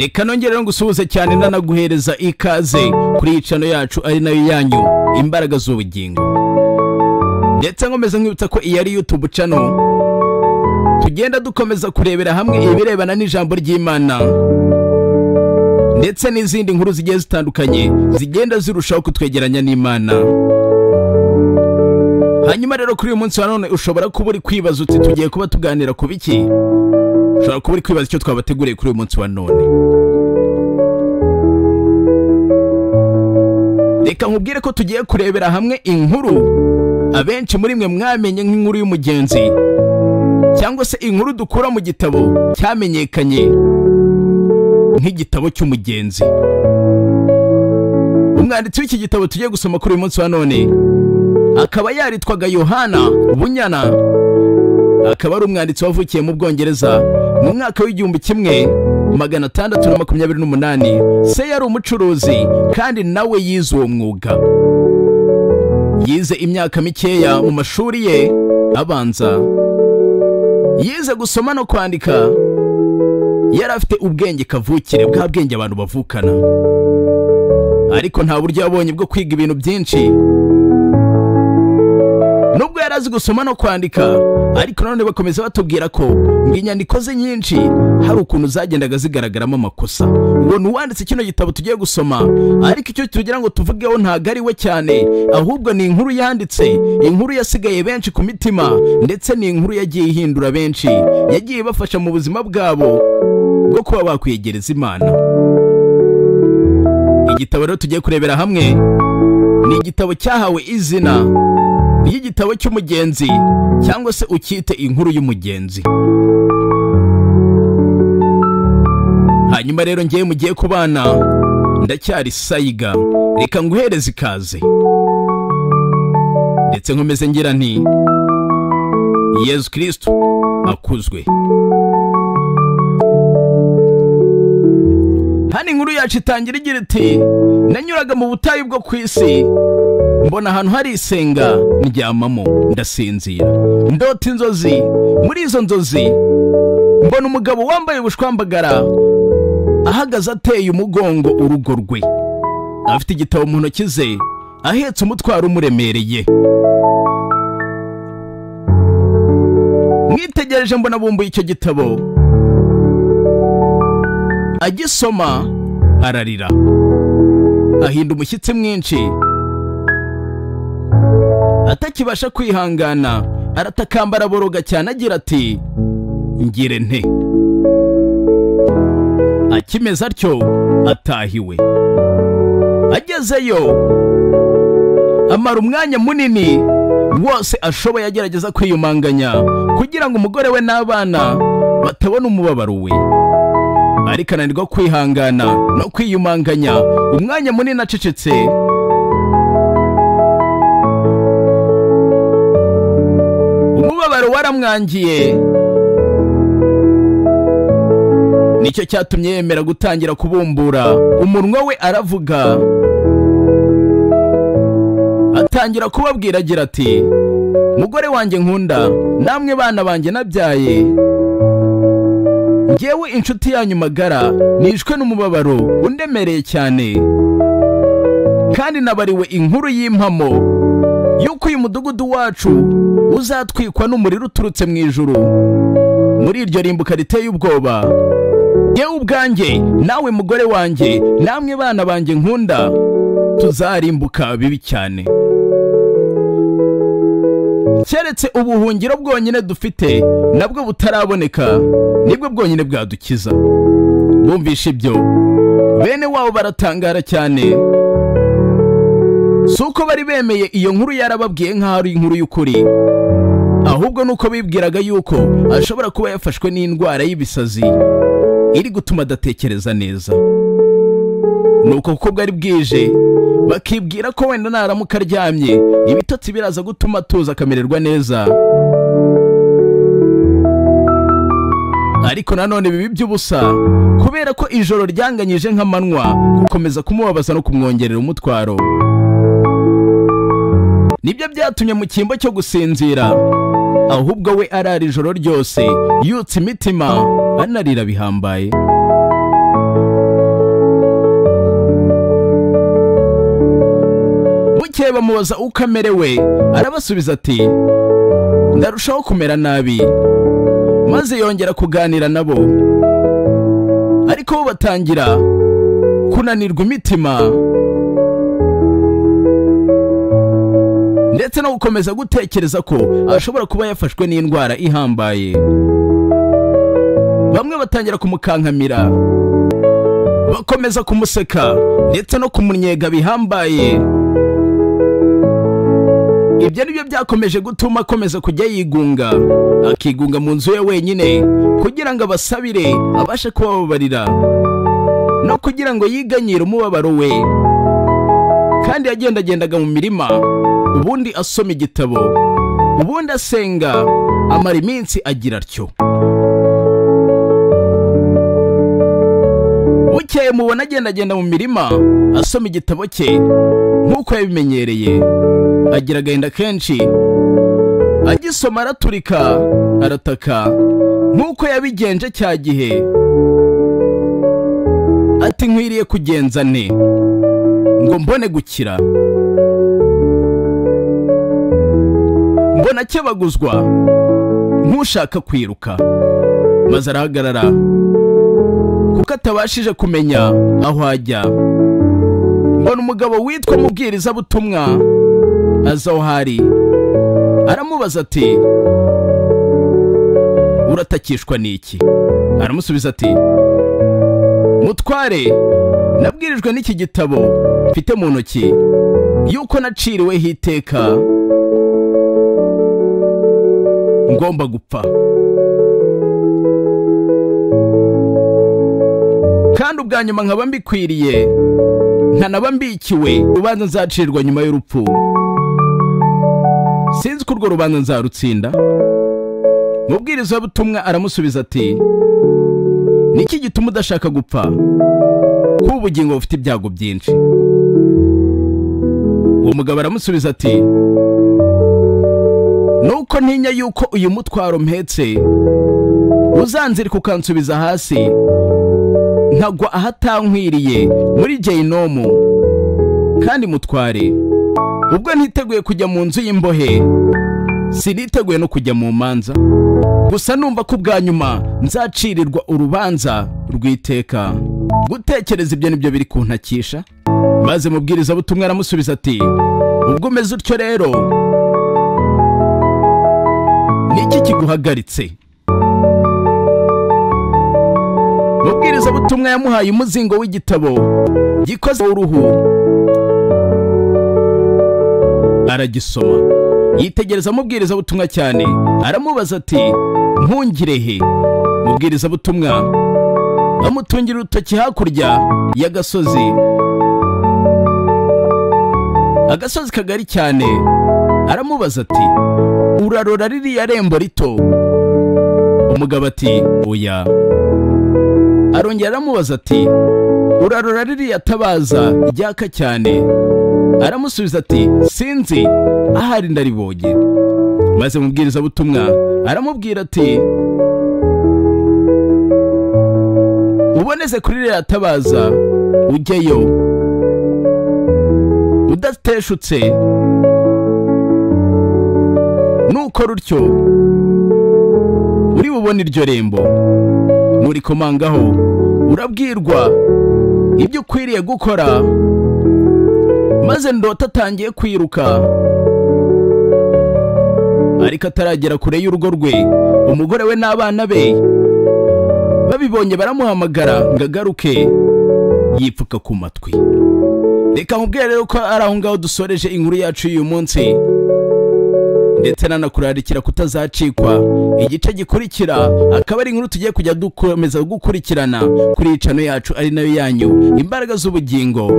Reka nongere ngusuhuze cyane ndanaguhereza ikaze kuri iyi channel yacu ari nayo yanyu Imbaraga z'Ubugingo. Ndetse nkomeza nkwibutsa ko iyi ari YouTube channel tugenda dukomeza kurebera hamwe ibirebana n'ijambo ry'Imana ndetse n'izindi nkuru zigiye zitandukanye zigenda zirushaho kutwegeranya n'Imana. Hanyuma rero kuri uyu munsi wa none ushobora kuba uri kwibaza uti tugiye kuba tuganira ku biki? Ushobora kuba uri kwibaza icyo twabateguriye kuri uyu munsi wa none. Reka nkubwire ko tugiye kurebera hamwe inkuru abenshi muri mwe mwamenye nk'inkuru y'umugenzi, cyangwa se inkuru dukura mu gitabo cyamenyekanye nk'igitabo cy'umugenzi. Umwanditsi w'iki gitabo tugiye gusoma kuri uyu munsi wa none akaba yaritwaga Yohana Bunyana, akaba ari umwanditsi wavukiye mu Bwongereza mu mwaka w'1628. Se yari umucuruzi kandi nawe yize uwo mwuga. Yize imyaka mikeya mu mashuri ye abanza, yize gusoma no kwandika. Yari afite ubwenge kavukire, bwa bwenge abantu bavukana, ariko nta buryo yabonye bwo kwiga ibintu byinshi. Nubwo yari azi gusoma no kwandika, ariko none bakomeza batubwira ko ngo inyandiko ze nyinshi hari ukuntu zagendaga zigaragaramo amakosa. Ngo nuwanditse kino gitabo tugiye gusoma, ariko icyo tugira ngo tuvugeho ntago ari we cyane, ahubwo ni inkuru yanditse, inkuru yasigaye benshi ku mitima, ndetse ni inkuru yagiye ihindura benshi, yagiye ibafasha mu buzima bwabo bwo kuba bakwiyegereza Imana. Igitabo rero tugiye kurebera hamwe ni igitabo cyahawe izina ry'igitabo cy'umugenzi, cyangwa se ukite inkuru y'umugenzi. Hanyuma rero ngiye mugiye kubana ndacyari Sayiga, reka nguhereze ikaze ndetse nkomeze ngira nti Yesu Kristo akuzwe. Hano inkuru yacu itangira igira iti: nanyuraga mu butayu bwo ku isi, mbona ahantu hari isenga, ndyamamo ndasinzira, ndota inzozi. Muri izo nzozi mbona umugabo wambaye ubushwambagara ahagaze ateye umugongo urugo rwe, afite igitabo mu ntoki ze, ahetse umutwaro umuremereye. Mwitegereje mbona bumbuye icyo gitabo, agisoma ararira, ahinda umushyitsi mwinshi, atakibasha kwihangana, aratakamba araboroga cyane agira ati: ngire nte? Akimeze atyo atahiwe. Agezeyo amara umwanya munini wose ashoboye agerageza kwiyumanganya kugira ngo umugore we n'abana batabona umubabaro we, ariko ananirwa kwihangana no kwiyumanganya. Umwanya munini acecetse, umubabaro waramwangiye. Nicyo cyatumye yemera gutangira kubumbura umunwa we aravuga, atangira kubabwira agira ati: mugore wanjye nkunda, namwe bana banjye nabyaye, njyewe inshuti yanyu magara nishwe n'umubabaro undemereye cyane, kandi nabariwe inkuru y'impamo yuko uyu mudugudu wacu uzatwikwa n'umuriro uturutse mu ijuru. Muri iryo rimbuka riteye ubwoba, yewe ubwanjye nawe mugore wanjye namwe bana banjye nkunda tuzarimbuka bibi cyane. Keretse ubuhungiro bwonyine dufite nabwo butaraboneka, nibwo bwonyine bwadukiza. Bumvishe ibyo, bene wabo baratangara cyane. Suko bari bemeye iyo nkuru yarababwiye nkaho ari inkuru y'ukuri, ahubwo nuko bibwiraga yuko ashobora kuba yafashwe n'indwara y'ibisazi iri gutuma adatekereza neza. Nuko kuko bwari bwije, bakibwira ko wenda naramuka aryamye ibitotsi biraza gutuma atuza akamererwa neza. Ariko nanone bibi by'ubusa, kubera ko ijoro ryanganyije nk'amanywa gukomeza kumubabaza no kumwongerera umutwaro. Nibyo byatumye mu cyimbo cyo gusinzira, ahubwo we arara ijoro ryose yutse imitima anarira bihambaye. Bukeye bamubaza uko amerewe, arabasubiza ati ndarushaho kumera nabi. Maze yongera kuganira nabo, ariko bo batangira kunanirwa imitima ndetse no gukomeza gutekereza ko ashobora kuba yafashwe n'indwara ihambaye. Bamwe batangira kumukankamira, bakomeza kumuseka ndetse no kumunyega bihambaye. Ibyo nibyo byakomeje gutuma akomeza kujya yigunga, akigunga mu nzu ye wenyine kugira ngo abasabire abashe kubababarira no kugira ngo yiganyire umubabaro we. Kandi yagendagendaga mu mirima, ubundi asoma igitabo, ubundi asenga, amara iminsi agira atyo. Bukeye mubona agendagenda mu mirima asoma igitabo cye nk'uko yabimenyereye, agira agahinda kenshi, agisoma araturika, arataka nk'uko yabigenje cya gihe, ati nkwiriye kugenza nte ngo mbone gukira? Mbona akebaguzwa nk'ushaka kwiruka. Maze arahagarara kuko atabashije kumenya aho ajya. Mbona umugabo witwa mubwirizabutumwa aza aho ari, aramubaza ati uratakishwa n'iki? Aramusubiza ati mutware, nabwirijwe n'iki gitabo mfite mu ntoki yuko naciriweho iteka ngomba gupfa, kandi ubwa nyuma nkaba mbikwiriye, nkanaba mbikiwe urubanza nzacirwa nyuma y'urupfu. Sinzi ko urwo rubanza nzarutsinda. Mubwirizabutumwa aramusubiza ati niki gituma udashaka gupfa, kuko ubugingo bufite ibyago byinshi? Uwo mugabo aramusubiza ati nuko ntinya yuko uyu mutwaro mpetse uzanzirika ukansubiza hasi, nkagwa ahatankwiriye muri gehinomu. Kandi mutware, ubwo ntiteguye kujya mu nzu y'imbohe, siniteguye no kujya mu manza, gusa numva ko ubwa nyuma nzacirirwa urubanza rw'iteka. Gutekereza ibyo nibyo biri kuntakisha. Maze mubwirizabutumwa aramusubiza ati ubwo umeze utyo rero, niki kiguhagaritse? Mubwirizabutumwa yamuhaye umuzingo w'igitabo gikoze uruhu, aragisoma, yitegereza mubwirizabutumwa cyane, aramubaza ati ntungirehe? Mubwirizabutumwa amutungira urutoki hakurya y'agasozi, agasozi kagari cyane. Aramubaza ati urarora ririya rembo rito? Umugabo ati oya. Arongera aramubaza ati urarora ririya tabaza ryaka cyane? Aramusubiza ati sinzi, ahari ndaribonye. Maze mubwirizabutumwa aramubwira ati uboneze kuri ririya tabaza ujyeyo udateshutse, nukora utyo uri bubone iryo rembo, nurikomangaho urabwirwa ibyo ukwiriye gukora. Maze ndota atangiye kwiruka, ariko ataragera kure y'urugo rwe, umugore we n'abana be babibonye baramuhamagara ngo agaruke, yipfuka ku matwi. Reka nkubwire rero ko ari aho ngaho dusoreje inkuru yacu y'uyu munsi, ndetse nanakurarikira kutazacikwa igice gikurikira, akaba ari inkuru tugiye kujya dukomeza gukurikirana kuri channel yacu ari nayo yanyu Imbaraga z'Ubugingo.